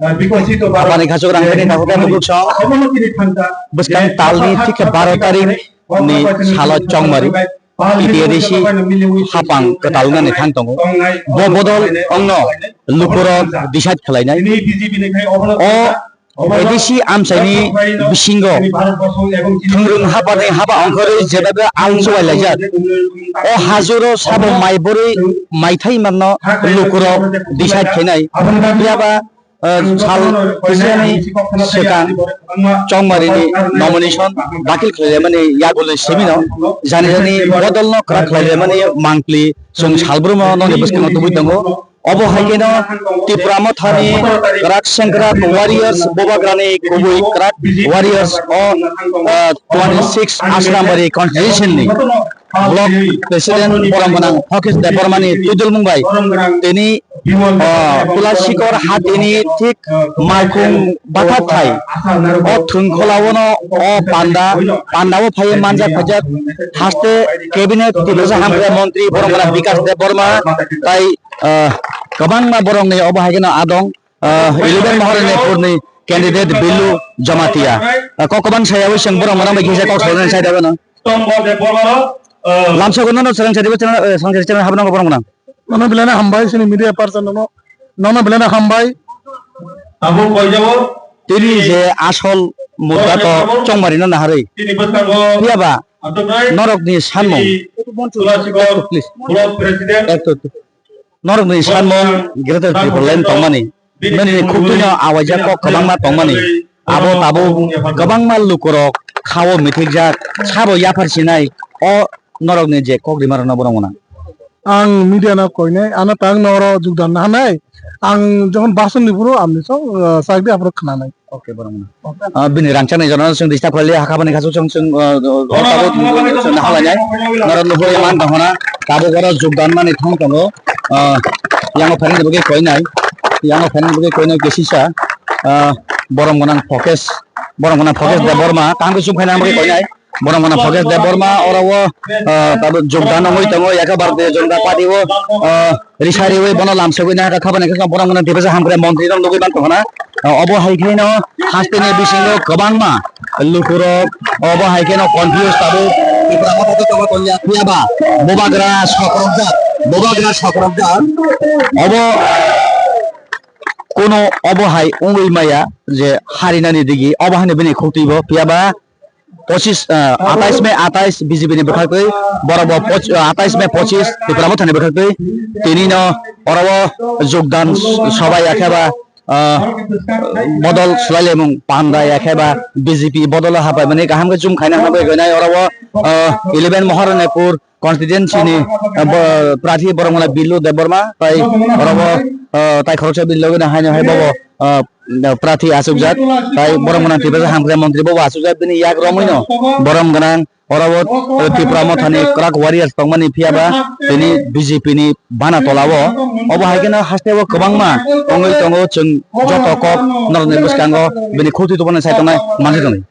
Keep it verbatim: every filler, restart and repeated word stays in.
Apani khachuk rang bini takhuk tei bukuk song. Bwskang talni thik khe baro tarik ni salo Chongmari T T A D C hapang kwtal wngnani thang tongo. Bo bodol wngno lukurok decide khlainai. O A D C amchaini bisingo thwngrwng hapani haba ongkhorwi jeba ang chubai laijak. O hajuro sabo mai bwrwi maithai manno lukurok decide khainai. Phiya ba ah, sal kisiyani swkang Chongmarini nomination dakil khlailaimani yagulni simino jani jani bodolno kwrak khlailaimani mangpli chwng salbrumno nokni bwskango tubui tongo. Obo hai kheno Tipra Mothani kwrak sengkrak warriors, Bubagrani kubui kwrak warriors o, ah, twenty six Asrambari constituency ni block president borom gwnang Hokis Debbarmani twijlmung bai tini, ah, Kulasikor hatini thik Malkhung Bathathai o thwngkholaono o panda, pandao phaiwi manjak phaijak haste cabinet Tiprasa Hamkrai montri borom gwnang Bikash Debbarma tai, ah, kwbangma borokni obo hai kheno adong, ah, eleven Maharanipurni candidate Billu Jamatia. Ah, kok kwbang sayawi chwng borom gwnang bai kisa kok salnani sai dagano. Lamsok nono swrang chari bwchana, eh, swrang chari chari habna borok nang. Nono belai no hambai sini media person nono, nono belai no hambai. Abo koi jabo? Tini je asol mudda to Chongmari no naharwi. Tini bwskango. Phiya ba norok ni sanmung. Please. Ekto, ekto. Norokni sanmung Greater Tipraland tongmani, nini khuktuino awaijak kok kwbangma tongmani, abo tabuk kwbangma lukurok khao mithikjak, sabo yaphar sinai, o norokni je kok rima rokno borok mwnang. Ang media no koinai, ano tang noro jugdan na hanai, ang jokhon basonni phuru amni song, ah, sakdi aphuru khwnanai. Oke, borok mwnang. Ah, bini rangchakni jorano chwng disturb khlaili, hakha bani khasuk chwng, chwng, ah, ah, tabuk chwng nahalainai. Norok nuhuri man tongkhona, tabuk oro jugdan mani thang tongo. Ah, yango phainani bagwi koinai, yango phainani bagwi koinai kisisa, ah, borom gwnang Phokesh, borom gwnang Phokesh Debbarma, kaham khe chum khainani bagwi koinai. Borom gwnang Phokesh Debbarma oro o, ah, tabuk jugdan wngwi tongo, yakhe Bharatiya Janata Party o, ah, risa riwi bono lamsogwi nai kha, khabani khe borom gwnang Tiprasa Hamkrai montri rok nugwi man tongkhana. Ah, obo hai kheno hasteni bisingo kwbangma lukurok obo hai kheno confuse tabuk. Tipra Motha to tongma tongya phiya ba bubagra sokrokjak, bubagra sokrokjak. Obo kono obo hai wngwi maya je harinani digi obo haino bini khukti bo phiya ba pochis, ah, atais May atais B J P ni bwkhaktwi, borok bo poch-, ah, atais May pochis Tipra Mothani bwkhaktwi tini no oro o jogdan s-, sobai yakhe ba, ah, bodol swlailaimung panda yakhe ba B J P bodolo hapaimani kaham khe chum khaina hwnwi gwnai oro o, ah, eleven Maharanipur constituency ni, ah, bo-, prarthi borok mwnai Billu Debbarma tai oro o, ah, tai khoroksa Billu gwnai haino hai bobo, ah, prarthi achukjak, tai borok mwnang Tiprasa Hamkrai montri bobo achukjak, bini yak romwino borom gwnang oro o Tipra Mothani kwrak warriors tongmani phiya ba tini B J P ni bana tola o. Obo hai kheno haste o kwbangma wngwi tongo, chwng joto kok norokni bwskango bini khukti tubunai sai tongnai manwi tongo.